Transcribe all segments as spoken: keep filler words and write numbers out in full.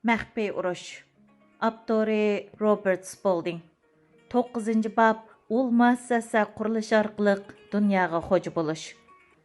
مەخپىي ئۇرۇش. ئاپتورى: روبېرت سپولدىڭ. توققۇزىنچى باب. ئۇل مۇئەسسەسە قۇرۇلۇشى ئارقىلىق دۇنياغا خوجا بولۇش.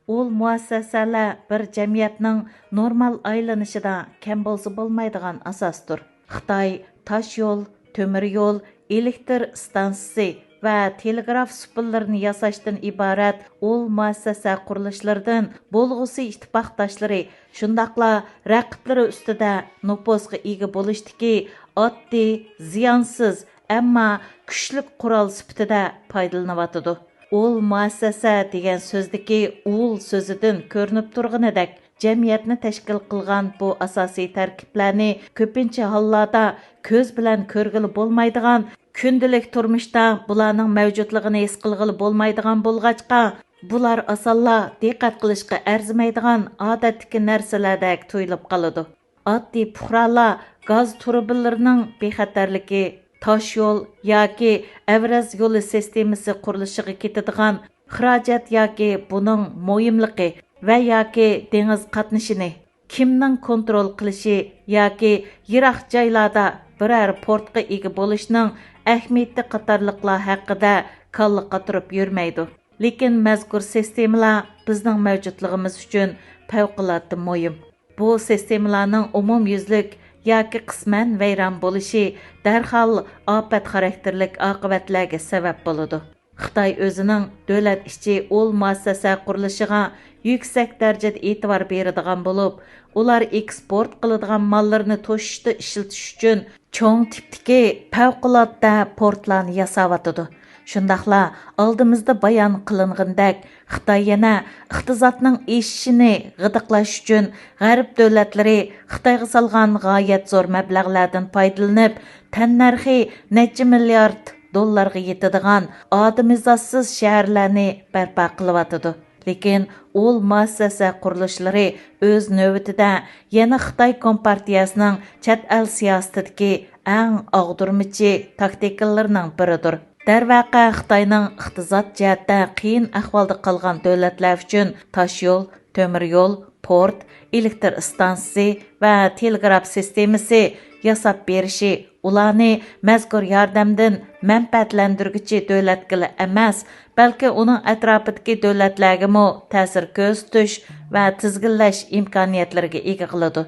ئۇل مۇئەسسەسەلەر بىر جەمئىيەتنىڭ نورمال ئايلىنىشىدا كەم بولسا بولمايدىغان ئاساستۇر. خىتاي تاش يول، تۆمۈر يول، ئېلېكتر ئىستانسىسى ۋە تېلېگراف سۇپىلىرىنى ياساشتىن ئىبارەت ئۇل مۇئەسسەسە قۇرۇلۇشلىرىدىن بولغۇسى ئىتتىپاقداشلىرى، شۇنداقلا رەقىبلىرى ئۈستىدە نوپۇزغا ئىگە بولۇشتىكى ئاددىي، زىيانسىز، ئەمما كۈچلۈك قورال سۈپىتىدە پايدىلىنىۋاتىدۇ. ئۇل مۇئەسسەسە دېگەن سۆزدىكى ئۇل سۆزىدىن كۆرۈنۈپ تۇرغىنىدەك، جەمئىيەتنى تەشكىل قىلغان بۇ ئاساسىي تەركىبلەرنى كۆپىنچە ھاللاردا كۆز بىلەن كۆرگىلى بولمايدىغان، كۈندىلىك تۇرمۇشتا بۇلارنىڭ مەۋجۇتلۇقىنى ھېس قىلغىلى بولمايدىغان بولغاچقا، بۇلار ئاسانلا دىققەت قىلىشقا ئەرزىمەيدىغان ئادەتتىكى نەرسىلەردەك تۇيۇلۇپ قالىدۇ. ئاددىي پۇقرالار گاز تۇرۇبىلىرىنىڭ بىخەتەرلىكى، تاش يول ياكى ئەۋرەز يولى سىستېمىسى قۇرۇلۇشىغا كېتىدىغان خىراجەت ياكى بۇنىڭ مۇھىملىقى ۋە ياكى دېڭىز قاتنىشىنى كىمنىڭ كونترول قىلىشى ياكى يىراق جايلاردا بىرەر پورتقا ئىگە بولۇشنىڭ ئەھمىيىتى قاتارلىقلار ھەققىدە كاللا قاتۇرۇپ يۈرمەيدۇ. لېكىن مەزكۇر سىستېمىلار بىزنىڭ مەۋجۇتلۇقىمىز ئۈچۈن پەۋقۇلئاددە مۇھىم. بۇ سىستېمىلارنىڭ ئومۇميۈزلۈك ياكى قىسمەن ۋەيران بولۇشى دەرھال ئاپەت خاراكتېرلىك ئاقىۋەتلەرگە سەۋەب بولىدۇ. خىتاي ئۆزىنىڭ دۆلەت ئىچى ئۇل مۇئەسسەسە قۇرۇلۇشىغا يۈكسەك دەرىجىدە ئېتىبار بېرىدىغان بولۇپ، ئۇلار ئېكسپورت قىلىدىغان ماللىرىنى توشۇشتا ئىشلىتىش ئۈچۈن چوڭ تىپتىكى پەۋقۇلئاددە پورتلارنى ياساۋاتىدۇ. شۇنداقلا ئالدىمىزدا بايان قىلىنغىنىدەك، خىتاي يەنە ئىقتىسادنىڭ ئېشىشىنى غىدىقلاش ئۈچۈن غەرب دۆلەتلىرى خىتايغا سالغان غايەت زور مەبلەغلەردىن پايدىلىنىپ، تەننەرخى نەچچە مىليارد دوللارغا يېتىدىغان ئادىمىزاتسىز شەھەرلەرنى بەرپا قىلىۋاتىدۇ. لېكىن ئۇل مۇئەسسەسە قۇرۇلۇشلىرى ئۆز نۆۋىتىدە يەنە خىتاي كومپارتىيەسىنىڭ چەت ئەل سىياسىتىدىكى ئەڭ ئاغدۇرمىچى تاكتىكىلىرىنىڭ بىرىدۇر. دەرۋەقە، خىتاينىڭ ئىقتىساد جەھەتتە قىيىن ئەھۋالدا قالغان دۆلەتلەر ئۈچۈن تاش يول، تۆمۈر يول، پورت، ئېلېكتر ئىستانسىسى ۋە تېلېگراف سىستېمىسى ياساپ بېرىشى ئۇلارنى مەزكۇر ياردەمدىن مەنپەئەتلەندۈرگۈچى دۆلەتكىلا ئەمەس، بەلكى ئۇنىڭ ئەتراپىدىكى دۆلەتلەرگىمۇ تەسىر كۆرسىتىش ۋە تىزگىنلەش ئىمكانىيەتلىرىگە ئىگە قىلىدۇ.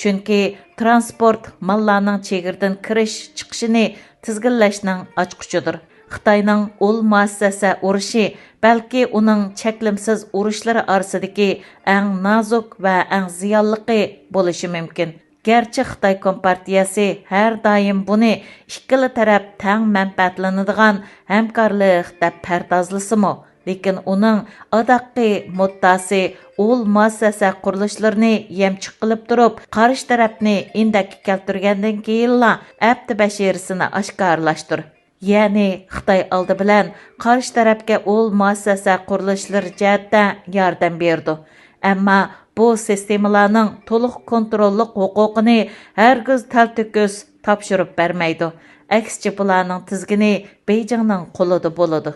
چۈنكى ترانسپورت ماللارنىڭ چېگرىدىن كىرىش، چىقىشىنى تىزگىنلەشنىڭ ئاچقۇچىدۇر. خىتاينىڭ ئۇل مۇئەسسەسە ئۇرۇشى بەلكى ئۇنىڭ چەكلىمىسىز ئۇرۇشلىرى ئارىسىدىكى ئەڭ نازۇك ۋە ئەڭ زىيانلىقى بولۇشى مۇمكىن. گەرچە خىتاي كومپارتىيەسى ھەر دائىم بۇنى ئىككىلا تەرەپ تەڭ مەنپەئەتلىنىدىغان ھەمكارلىق دەپ پەردازلىسىمۇ، لېكىن ئۇنىڭ ئاداققى مۇددىئاسى ئۇل مۇئەسسەسە قۇرۇلۇشلىرىنى يەمچۈك قىلىپ تۇرۇپ، قارشى تەرەپنى ئىندەككە كەلتۈرگەندىن كېيىنلا ئەپتى بەشىرىسىنى ئاشكارىلاشتۇر. يەنى خىتاي ئالدى بىلەن قارشى تەرەپكە ئۇل مۇئەسسەسە قۇرۇلۇشلىرى جەھەتتە ياردەم بېرىدۇ. ئەمما بۇ سىستېمىلارنىڭ تولۇق كونتروللۇق ھوقۇقىنى ھەرگىز تەلتۆكۈس تاپشۇرۇپ بەرمەيدۇ. ئەكسىچە، بۇلارنىڭ تىزگىنى بېيجىڭنىڭ قولىدا بولىدۇ.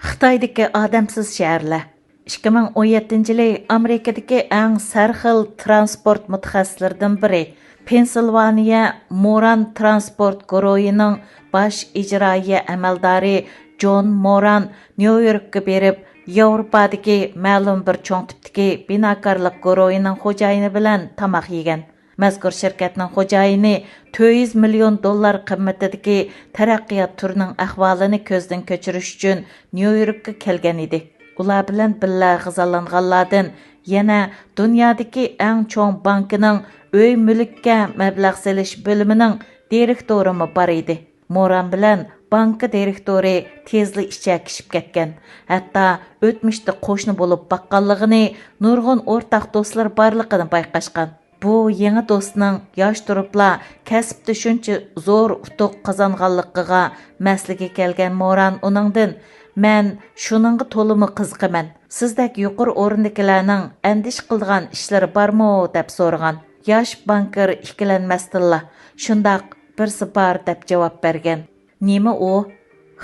خىتايدىكى ئادەمسىز شەھەرلەر. ئىككى مىڭ ئون يەتتىنچى يىلى ئامېرىكىدىكى ئەڭ سەرخىل ترانسپورت مۇتەخەسسىسلىرىدىن بىرى، پېنسىلۋانىيە موران ترانسپورت گۇرۇھىنىڭ باش ئىجرائىيە ئەمەلدارى جون موران نيۇ يوركقا بېرىپ، ياۋروپادىكى مەلۇم بىر چوڭ تىپتىكى بىناكارلىق گۇرۇھىنىڭ خوجايىنى بىلەن تاماق يېگەن. مەزكۇر شىركەتنىڭ خوجايىنى تۆت يۈز مىليون دوللار قىممىتىدىكى تەرەققىيات تۈرىنىڭ ئەھۋالىنى كۆزدىن كەچۈرۈش ئۈچۈن نيۇ يوركقا كەلگەن ئىدى. ئۇلار بىلەن بىللە غىزالانغانلاردىن يەنە دۇنيادىكى ئەڭ چوڭ بانكىنىڭ ئۆي مۈلۈككە مەبلەغ سېلىش بۆلۈمىنىڭ دىرېكتورىمۇ بار ئىدى. موران بىلەن بانكا دىرېكتورى تېزلا ئىچەكىشىپ كەتكەن. ھەتتا ئۆتمۈشتە قوشنا بولۇپ باققانلىقىنى، نۇرغۇن ئورتاق دوستلىرى بارلىقىنى بايقاشقان. بۇ يېڭى دوستنىڭ ياش تۇرۇپلا كەسىپتە شۇنچە زور ئۇتۇق قازانغانلىقىغا مەستلىكى كەلگەن موران ئۇنىڭدىن، «مەن شۇنىڭغا تولىمۇ قىزىقىمەن. سىزدەك يۇقىرى ئورۇندىكىلەرنىڭ ئەندىشە قىلىدىغان ئىشلىرى بارمۇ؟» دەپ سورىغان. ياش بانكىر ئىككىلەنمەستىنلا، «شۇنداق، بىرسى بار» دەپ جاۋاب بەرگەن. نېمە ئۇ؟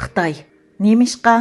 خىتاي. نېمىشقا؟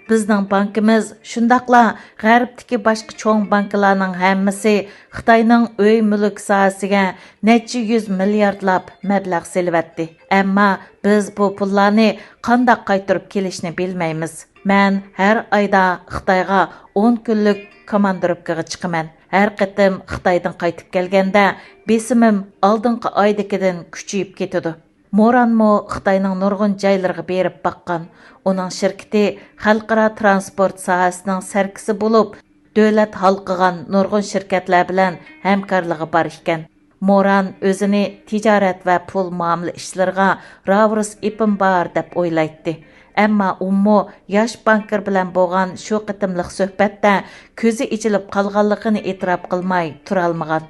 بىزنىڭ بانكىمىز، شۇنداقلا غەربتىكى باشقا چوڭ بانكىلارنىڭ ھەممىسى خىتاينىڭ ئۆي مۈلۈك ساھەسىگە نەچچە يۈز مىلياردلاپ مەبلەغ سېلىۋەتتى. ئەمما بىز بۇ پۇللارنى قانداق قايتۇرۇپ كېلىشنى بىلمەيمىز. مەن ھەر ئايدا خىتايغا ئون كۈنلۈك كوماندىروپكىغا چىقىمەن. ھەر قېتىم خىتايدىن قايتىپ كەلگەندە، بېسىمىم ئالدىنقى ئايدىكىدىن كۈچىيىپ كېتىدۇ. مورانمۇ خىتاينىڭ نۇرغۇن جايلىرىغا بېرىپ باققان. ئۇنىڭ شىركىتى خەلقئارا ترانسپورت ساھەسىنىڭ سەركىسى بولۇپ، دۆلەت ھالقىغان نۇرغۇن شىركەتلەر بىلەن ھەمكارلىقى بار ئىكەن. موران ئۆزىنى تىجارەت ۋە پۇل مۇئامىلە ئىشلىرىغا راۋۇرۇس ئېپىم بار دەپ ئويلايتتى. ئەمما ئۇمۇ ياش بانكىر بىلەن بولغان شۇ قېتىملىق سۆھبەتتە كۆزى ئېچىلىپ قالغانلىقىنى ئېتىراپ قىلماي تۇرالمىغان.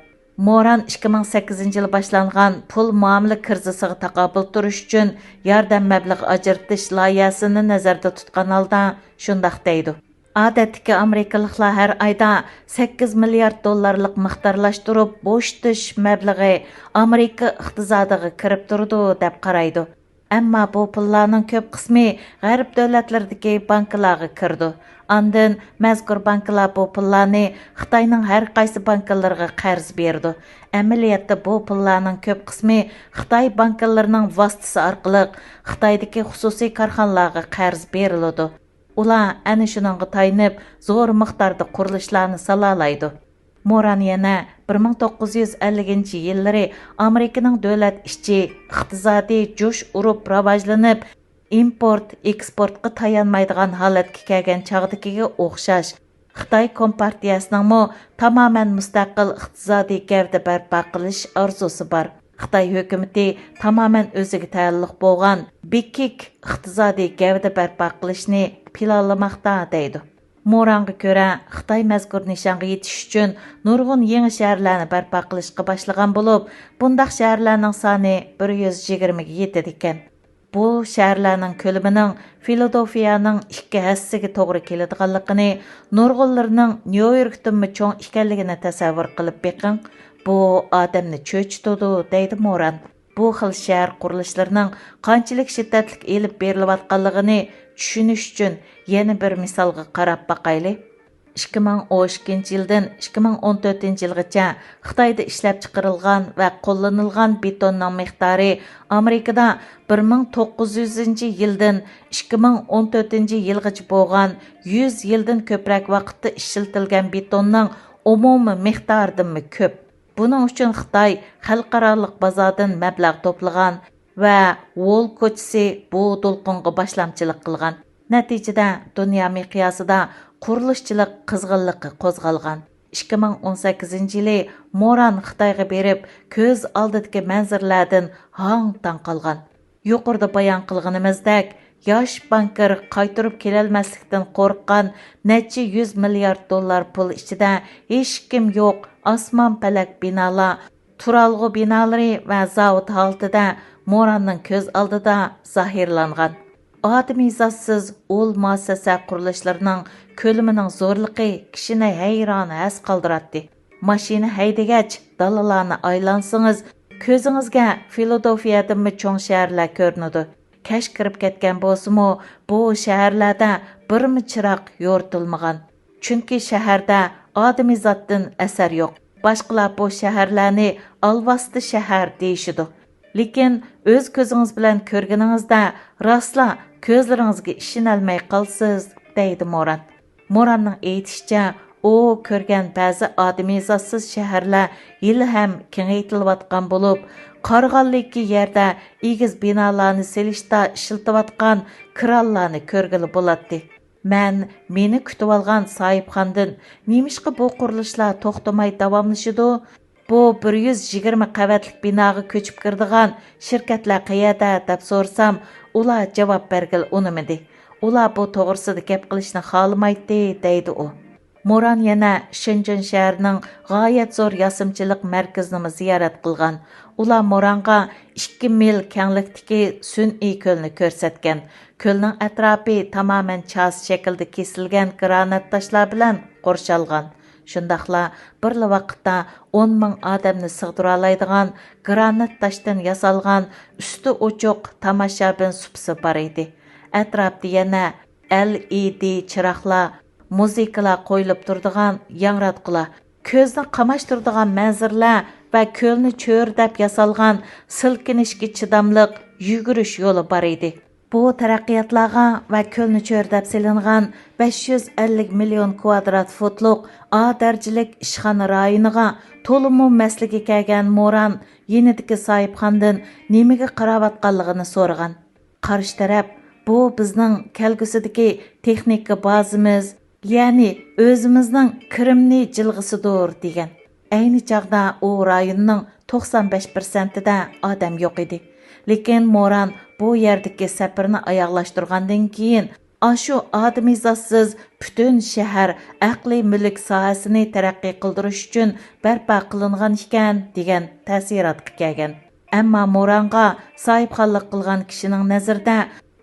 موران ئىككى مىڭ سەككىزىنچى يىلى باشلانغان پۇل مۇئامىلە كىرىزىسىغا تاقابىل تۇرۇش ئۈچۈن ياردەم مەبلىغى ئاجرىتىش لايىھەسىنى نەزەردە تۇتقان ھالدا شۇنداق دەيدۇ: «ئادەتتىكى ئامېرىكىلىقلار ھەر ئايدا سەككىز مىليارد دوللارلىق مىقدارلاشتۇرۇپ بوشىتىش مەبلىغى ئامېرىكا ئىقتىسادىغا كىرىپ تۇرىدۇ دەپ قارايدۇ. ئەمما بۇ پۇللارنىڭ كۆپ قىسمى غەرب دۆلەتلىرىدىكى بانكىلارغا كىرىدۇ. ئاندىن مەزكۇر بانكىلار بۇ پۇللارنى خىتاينىڭ ھەر قايسى بانكىلىرىغا قەرز بېرىدۇ. ئەمەلىيەتتە بۇ پۇللارنىڭ كۆپ قىسمى خىتاي بانكىلىرىنىڭ ۋاسىتىسى ئارقىلىق خىتايدىكى خۇسۇسىي كارخانىلارغا قەرز بېرىلىدۇ. ئۇلار ئەنە شۇنىڭغا تايىنىپ زور مىقداردا قۇرۇلۇشلارنى سالالايدۇ.» موران يەنە بىر مىڭ توققۇز يۈز ئەللىكىنچى يىللىرى ئامېرىكىنىڭ دۆلەت ئىچى ئىقتىسادىي جۇش ئۇرۇپ راۋاجلىنىپ، ئىمپورت، ئېكسپورتقا تايانمايدىغان ھالەتكە كەلگەن چاغدىكىگە ئوخشاش، خىتاي كومپارتىيەسىنىڭمۇ تامامەن مۇستەقىل ئىقتىسادىي گەۋدە بەرپا قىلىش ئارزۇسى بار. خىتاي ھۆكۈمىتى تامامەن ئۆزىگە تەئەللۇق بولغان بىكىك ئىقتىسادىي گەۋدە بەرپا قىلىشنى پىلانلىماقتا، دەيدۇ. مورانغا كۆرە، خىتاي مەزكۇر نىشانغا يېتىش ئۈچۈن نۇرغۇن يېڭى شەھەرلەرنى بەرپا قىلىشقا باشلىغان بولۇپ، بۇنداق شەھەرلەرنىڭ سانى بىر يۈز يىگىرمىگە يېتىدىكەن. بۇ شەھەرلەرنىڭ كۆلىمىنىڭ فىلادېلفىيەنىڭ ئىككى ھەسسىگە توغرا كېلىدىغانلىقىنى، نۇرغۇنلىرىنىڭ نيۇ يوركتىنمۇ چوڭ ئىكەنلىكىنى تەسەۋۋۇر قىلىپ بېقىڭ، بۇ ئادەمنى چۆچۈتىدۇ، دەيدۇ موران. بۇ خىل شەھەر قۇرۇلۇشلىرىنىڭ قانچىلىك شىددەتلىك ئېلىپ بېرىلىۋاتقانلىقىنى چۈشىنىش ئۈچۈن يەنە بىر مىسالغا قاراپ باقايلى. ئىككى مىڭ ئون ئىككىنچى يىلدىن ئىككى مىڭ ئون تۆتىنچى يىلغىچە خىتايدا ئىشلەپچىقىرىلغان ۋە قوللىنىلغان بېتوننىڭ مىقدارى ئامېرىكىدا بىر مىڭ توققۇز يۈزىنچى يىلدىن ئىككى مىڭ ئون تۆتىنچى يىلغىچە بولغان يۈز يىلدىن كۆپرەك ۋاقىتتا ئىشلىتىلگەن بېتوننىڭ ئومۇمىي مىقدارىدىنمۇ كۆپ. بۇنىڭ ئۈچۈن خىتاي خەلقئارالىق بازاردىن مەبلەغ توپلىغان ۋە ۋول كوچىسى بۇ دولقۇنغا باشلامچىلىق قىلغان. نەتىجىدە، دۇنيا مىقياسىدا قۇرۇلۇشچىلىق قىزغىنلىقى قوزغالغان. ئىككى مىڭ ئون سەككىزىنچى يىلى موران خىتايغا بېرىپ، كۆز ئالدىدىكى مەنزىرىلەردىن ھاڭ-تاڭ قالغان. يۇقىرىدا بايان قىلغىنىمىزدەك، ياش بانكىر قايتۇرۇپ كېلەلمەسلىكتىن قورققان نەچچە يۈز مىليارد دوللار پۇل ئىچىدە ھېچكىم يوق ئاسمان پەلەك بىنالار، تۇرالغۇ بىنالىرى ۋە زاۋۇت ھالىتىدە موراننىڭ كۆز ئالدىدا زاھىرلانغان. ئادىمىي زاتسىز ئۇل مۇئەسسەسە قۇرۇلۇشلىرىنىڭ كۆلىمىنىڭ زورلۇقى كىشىنى ھەيران ھەس قالدۇراتتى. ماشىنا ھەيدىگەچ، دالىلارنى ئايلانسىڭىز، كۆزىڭىزگە فىلادېلفىيەدىنمۇ چوڭ شەھەرلەر كۆرۈنىدۇ. كەچ كىرىپ كەتكەن بولسىمۇ، بۇ شەھەرلەردە بىرمۇ چىراغ يورۇتۇلمىغان. چۈنكى شەھەردە ئادىمىي زاتتىن ئەسەر يوق. باشقىلار بۇ شەھەرلەرنى ئالۋاستى شەھەر دېيىشىدۇ. لېكىن ئۆز كۆزىڭىز بىلەن كۆرگىنىڭىزدە، راسلا كۆزلىرىڭىزگە ئىشىنەلمەي قالىسىز، دەيدۇ موران. موراننىڭ ئېيتىشىچە، ئۇ كۆرگەن بەزى ئادىمىي زاتسىز شەھەرلەر ھېلىھەم كېڭەيتىلىۋاتقان بولۇپ، قارىغانلىكى يەردە ئېگىز بىنالارنى سېلىشتا ئىشلىتىۋاتقان كرانلارنى كۆرگىلى بولاتتى. مەن مېنى كۈتۈۋالغان ساھىبخانىدىن، «نېمىشقا بۇ قۇرۇلۇشلار توختىماي داۋاملىشىدۇ؟ بۇ بىر يۈز يىگىرمە قەۋەتلىك بىناغا كۆچۈپ كىرىدىغان شىركەتلەر قەيەردە؟» دەپ سورىسام، ئۇلار جاۋاب بەرگىلى ئۇنىمىدى. ئۇلار بۇ توغرىسىدا گەپ قىلىشنى خالىمايتتى، دەيدۇ ئۇ. موران يەنە شېنجېن شەھىرىنىڭ غايەت زور ياسىمىچىلىق مەركىزىنىمۇ زىيارەت قىلغان. ئۇلار مورانغا ئىككى مىل كەڭلىكتىكى سۈنئىي كۆلنى كۆرسەتكەن. كۆلنىڭ ئەتراپى تامامەن چاسا شەكلىدە كېسىلگەن گرانات تاشلار بىلەن قورشالغان. شۇنداقلا بىرلا ۋاقىتتا ئون مىڭ ئادەمنى سىغدۇرالايدىغان گرانات تاشتىن ياسالغان ئۈستى ئوچۇق تاماشابىن سۇپىسى بار ئىدى. ئەتراپتا يەنە ئېل ئى دى چىراغلار، مۇزىكىلار قويۇلۇپ تۇرىدىغان ياڭراتقۇلار، كۆزنى قاماشتۇرىدىغان مەنزىرىلەر ۋە كۆلنى چۆرىدەپ ياسالغان سىلكىنىشكە چىداملىق يۈگۈرۈش يولى بار ئىدى. بۇ تەرەققىياتلارغا ۋە كۆلنى چۆرىدەپ سېلىنغان بەش يۈز ئەللىك مىليون كۋادرات فۇتلۇق ئا دەرىجىلىك ئىشخانا رايونىغا تولىمۇ مەسلىگە كەلگەن موران يېنىدىكى ساھىبخانىدىن نېمىگە قاراۋاتقانلىقىنى سورىغان. قارشى تەرەپ، بۇ بىزنىڭ كەلگۈسىدىكى تېخنىكا بازىمىز، يەنى ئۆزىمىزنىڭ كىرىمنى جىلغىسىدۇر، دېگەن. ئەينى چاغدا ئۇ رايوننىڭ توقسان بەش پىرسەنتىدە ئادەم يوق ئىدى. لېكىن موران بۇ يەردىكى سەپىرىنى ئاياغلاشتۇرغاندىن كېيىن، ئاشۇ ئادىمىي زاتسىز پۈتۈن شەھەر ئەقلىي مۈلۈك ساھەسىنى تەرەققىي قىلدۇرۇش ئۈچۈن بەرپا قىلىنغان ئىكەن، دېگەن تەسىراتقا كەلگەن. ئەمما مورانغا ساھىبخانلىق قىلغان كىشىنىڭ نەزىرىدە،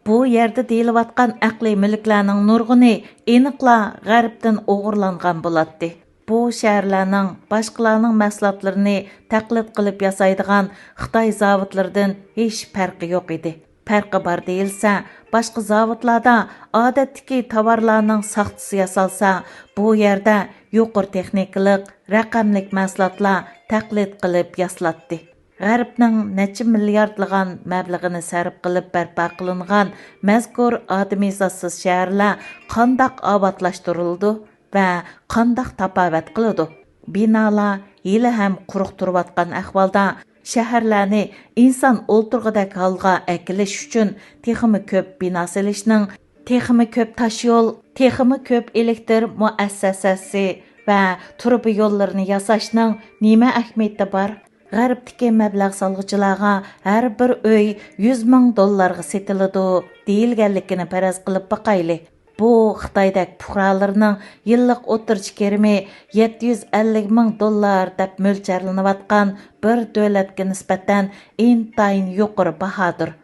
بۇ يەردە دېيىلىۋاتقان ئەقلىي مۈلۈكلەرنىڭ نۇرغۇنى ئېنىقلا غەربتىن ئوغرىلانغان بولاتتى. بۇ شەھەرلەرنىڭ باشقىلارنىڭ مەھسۇلاتلىرىنى تەقلىد قىلىپ ياسايدىغان خىتاي زاۋۇتلىرىدىن ھېچ پەرقى يوق ئىدى. پەرقى بار دېيىلسە، باشقا زاۋۇتلاردا ئادەتتىكى تاۋارلارنىڭ ساختىسى ياسالسا، بۇ يەردە يۇقىرى تېخنىكىلىق، رەقەملىك مەھسۇلاتلار تەقلىد قىلىپ ياسىلاتتى. غەربنىڭ نەچچە مىلياردلىغان مەبلىغىنى سەرپ قىلىپ بەرپا قىلىنغان مەزكۇر ئادىمىي زاتسىز شەھەرلەر قانداق ئاۋاتلاشتۇرۇلىدۇ ۋە قانداق تاپاۋەت قىلىدۇ؟ بىنالار ھېلىھەم قۇرۇق تۇرۇۋاتقان ئەھۋالدا، شەھەرلەرنى ئىنسان ئولتۇرغۇدەك ھالغا ئەكېلىش ئۈچۈن تېخىمۇ كۆپ بىنا سېلىشنىڭ، تېخىمۇ كۆپ تاشيول، تېخىمۇ كۆپ ئېلېكتىر مۇئەسسەسەسى ۋە تۇرۇبا يوللىرىنى ياساشنىڭ نېمە ئەھمىيىتى بار؟ غەربتىكى مەبلەغ سالغۇچىلارغا ھەر بىر ئۆي يۈز مىڭ دوللارغا سېتىلىدۇ، دېيىلگەنلىكىنى پەرەز قىلىپ باقايلى. بۇ خىتايدەك پۇقرالىرىنىڭ يىللىق ئوتتۇرىچە كىرىمى يەتتە يۈز ئەللىك مىڭ دوللار دەپ مۆلچەرلىنىۋاتقان بىر دۆلەتكە نىسبەتەن ئىنتايىن يۇقىرى باھادۇر.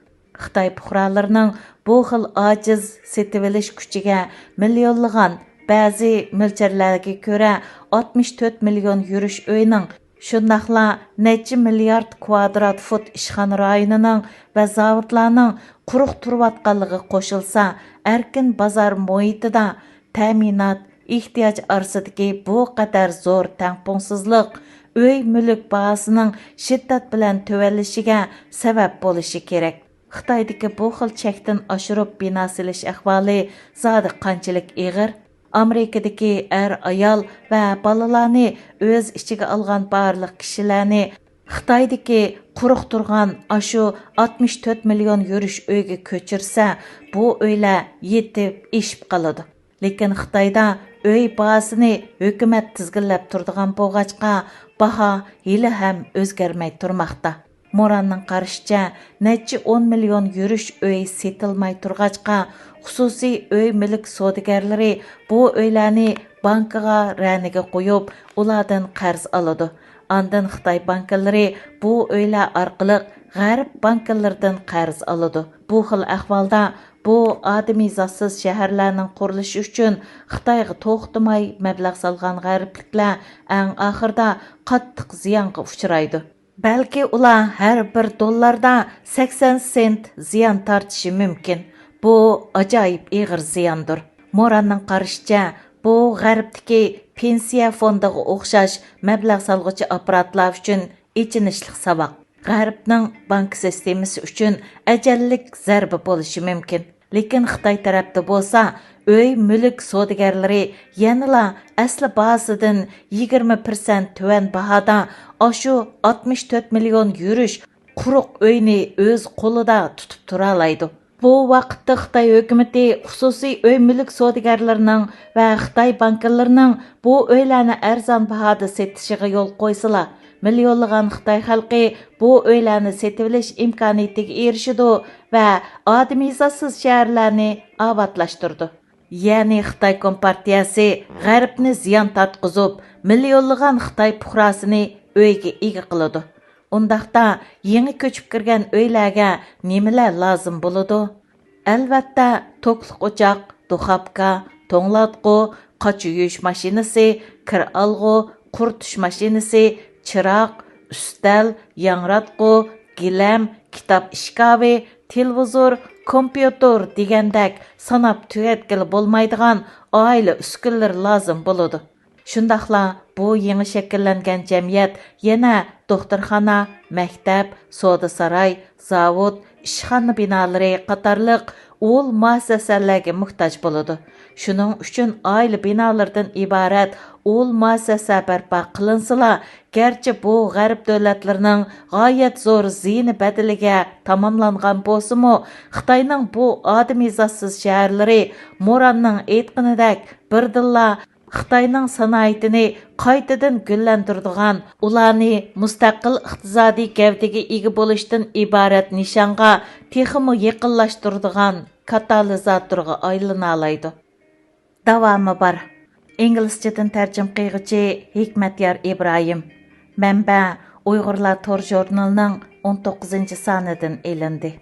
خىتاي پۇقرالىرىنىڭ بۇ خىل ئاجىز سېتىۋېلىش كۈچىگە مىليونلىغان، بەزى مۆلچەرلەرگە كۆرە، ئاتمىش تۆت مىليون يۈرۈش ئۆينىڭ، شۇنداقلا نەچچە مىليارد كۋادرات فۇت ئىشخانا رايونىنىڭ ۋە زاۋۇتلارنىڭ قۇرۇق تۇرۇۋاتقانلىقى قوشۇلسا، ئەركىن بازار مۇھىتىدا تەمىنات، ئېھتىياج ئارىسىدىكى بۇ قەدەر زور تەڭپۇڭسىزلىق ئۆي مۈلۈك باھاسىنىڭ شىددەت بىلەن تۆۋەنلىشىگە سەۋەب بولۇشى كېرەك. خىتايدىكى بۇ خىل چەكتىن ئاشۇرۇپ بىنا سېلىش ئەھۋالى زادى قانچىلىك ئېغىر؟ ئامېرىكىدىكى ئەر-ئايال ۋە بالىلارنى ئۆز ئىچىگە ئالغان بارلىق كىشىلەرنى خىتايدىكى قۇرۇق تۇرغان ئاشۇ ئاتمىش تۆت مىليون يۈرۈش ئۆيگە كۆچۈرسە، بۇ ئۆيلەر يېتىپ ئېشىپ قالىدۇ. لېكىن خىتايدا ئۆي باھاسىنى ھۆكۈمەت تىزگىنلەپ تۇرىدىغان بولغاچقا، باھا ھېلىھەم ئۆزگەرمەي تۇرماقتا. موراننىڭ قارىشىچە، نەچچە ئون مىليون يۈرۈش ئۆي سېتىلماي تۇرغاچقا، خۇسۇسىي ئۆي مۈلۈك سودىگەرلىرى بۇ ئۆيلەرنى بانكىغا رەنىگە قويۇپ، ئۇلاردىن قەرز ئالىدۇ. ئاندىن خىتاي بانكىلىرى بۇ ئۆيلەر ئارقىلىق غەرب بانكىلىرىدىن قەرز ئالىدۇ. بۇ خىل ئەھۋالدا بۇ ئادىمىي زاتسىز شەھەرلەرنىڭ قۇرۇلۇشى ئۈچۈن خىتايغا توختىماي مەبلەغ سالغان غەربلىكلەر ئەڭ ئاخىرىدا قاتتىق زىيانغا ئۇچرايدۇ. بەلكى ئۇلار ھەر بىر دوللاردا سەكسەن سېنت زىيان تارتىشى مۇمكىن. بۇ ئاجايىپ ئېغىر زىياندۇر. موراننىڭ قارىشىچە، بۇ غەربتىكى پېنسىيە فوندىغا ئوخشاش مەبلەغ سالغۇچى ئاپپاراتلار ئۈچۈن ئېچىنىشلىق ساۋاق. غەربنىڭ بانكا سىستېمىسى ئۈچۈن ئەجەللىك زەربە بولۇشى مۇمكىن. لېكىن خىتاي تەرەپتە بولسا، ئۆي مۈلۈك سودىگەرلىرى يەنىلا ئەسلى باھاسىدىن يىگىرمە پىرسەنت تۆۋەن باھادا ئاشۇ ئاتمىش تۆت مىليون يۈرۈش قۇرۇق ئۆينى ئۆز قولىدا تۇتۇپ تۇرالايدۇ. بۇ ۋاقىتتا خىتاي ھۆكۈمىتى خۇسۇسىي ئۆي مۈلۈك سودىگەرلىرىنىڭ ۋە خىتاي بانكىلىرىنىڭ بۇ ئۆيلەرنى ئەرزان باھادا سېتىشىغا يول قويسىلا، مىليونلىغان خىتاي خەلقى بۇ ئۆيلەرنى سېتىۋېلىش ئىمكانىيىتىگە ئېرىشىدۇ ۋە ئادىمىي زاتسىز شەھەرلەرنى ئاۋاتلاشتۇرىدۇ. يەنى خىتاي كومپارتىيەسى غەربنى زىيان تارتقۇزۇپ، مىليونلىغان خىتاي پۇقراسىنى ئۆيگە ئىگە قىلىدۇ. ئۇنداقتا يېڭى كۆچۈپ كىرگەن ئۆيلەرگە نېمىلەر لازىم بولىدۇ؟ ئەلۋەتتە، توكلۇق ئوچاق، دۇخاپكا، توڭلاتقۇ، قاچا يۇيۇش ماشىنىسى، كىر ئالغۇ، قۇرۇتۇش ماشىنىسى، چىراغ، ئۈستەل، ياڭراتقۇ، گىلەم، كىتاب ئىشكاپى، تېلېۋىزور، كومپيۇتېر دېگەندەك ساناپ تۈگەتكىلى بولمايدىغان ئائىلە ئۈسكۈنىلىرى لازىم بولىدۇ. شۇنداقلا بۇ يېڭى شەكىللەنگەن جەمئىيەت يەنە دوختۇرخانا، مەكتەپ، سودا ساراي، زاۋۇت، ئىشخانا بىنالىرى قاتارلىق ئۇل مۇئەسسەسەلەرگە موھتاج بولىدۇ. شۇنىڭ ئۈچۈن ئائىلە بىنالىرىدىن ئىبارەت ئۇل مۇئەسسەسە بەرپا قىلىنسىلا، گەرچە بۇ غەرب دۆلەتلىرىنىڭ غايەت زور زىيىنى بەدىلىگە تاماملانغان بولسىمۇ، خىتاينىڭ بۇ ئادىمىي زاتسىز شەھەرلىرى موراننىڭ ئېيتقىنىدەك بىردىنلا خىتاينىڭ سانائىتىنى قايتىدىن گۈللەندۈرىدىغان، ئۇلارنى مۇستەقىل ئىقتىسادىي گەۋدىگە ئىگە بولۇشتىن ئىبارەت نىشانغا تېخىمۇ يېقىنلاشتۇرىدىغان كاتالىزاتورغا ئايلىنالايدۇ. داۋامى بار. ئىنگلىزچىدىن تەرجىمە قىلغۇچى ھېكمەتيار ئىبراھىم. مەنبە: ئۇيغۇرلار تور ژۇرنىلىنىڭ ئون توققۇزىنچى سانىدىن ئېلىندى.